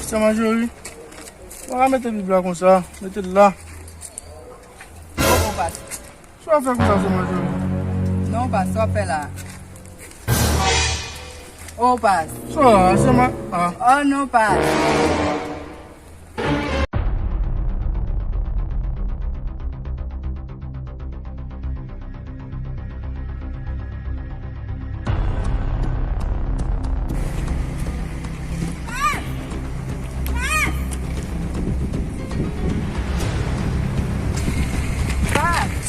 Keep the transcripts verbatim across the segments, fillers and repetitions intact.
Sè Majori, ou pa ka mete Bib la konsa, mete l la. Oh, oh, pas. Sa w ap fè konsa, sè Majori? Non, pas, sa w ap fè la? Oh, pas. Sa, sè Ma-, ah. Oh, non, pas.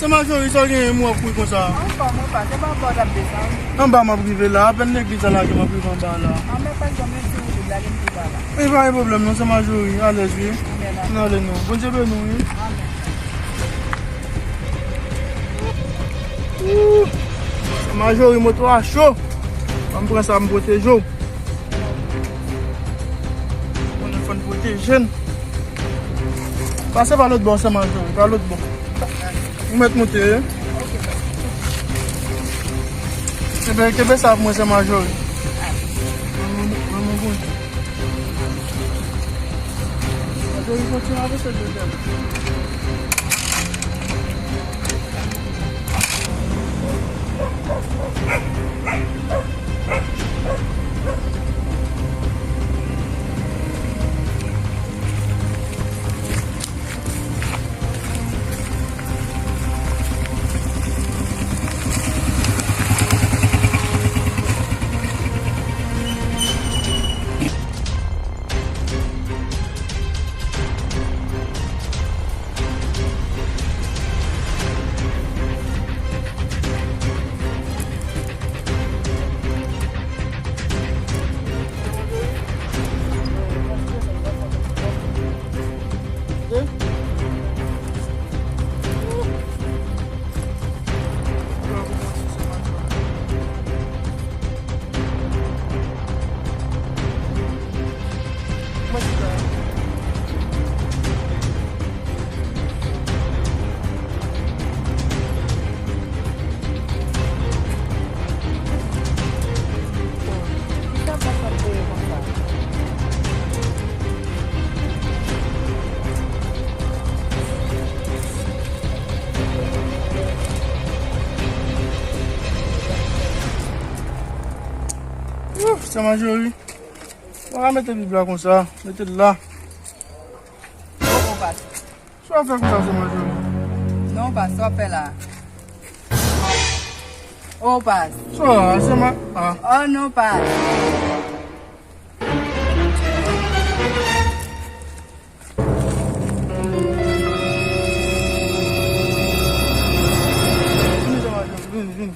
Sè Majori, sa w genyen, m wè w ap kouri konsa? Anfòm, ou pa, se pa anba w t ap desann? Anba m ap rive la, apèn legliz la lage m ap rive anba la. Anmè, pa egzanp, yon ti woulib lage m tou ba la. E pa gen pwoblèm non, sè Majori, alèz wi. Anmè, la. N ale non. Bondye beni w wi. Amèn. Ooh. Sè Majori, moto a cho. Ban m pran sa, m pwoteje w. Konnen fò n pwoteje n. Pase pa lòt bò, sè Majori, pa lòt bò. Ou mèt monte, wi. Kenbe, kenbe sa pou mwen, sè Majori. Nan non Bondye. Majori, kontinye avanse, jodi a. Ouf, sè Majori. Ou pa ka mete Bib la konsa. Mete l la. Ou konprann? Sa w ap fè konsa, sè Majori? Non, pas, sa w ap fè la? Oh, pas. Sa, sè Ma-, ah. Oh, non, pas. Vini, sè Majori, vini, vini.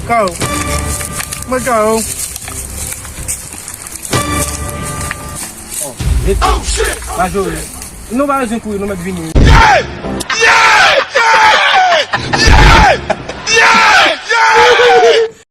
Kawo. Mwen kawo. Majori. Nou pa bezwen kouri, nou mèt vini.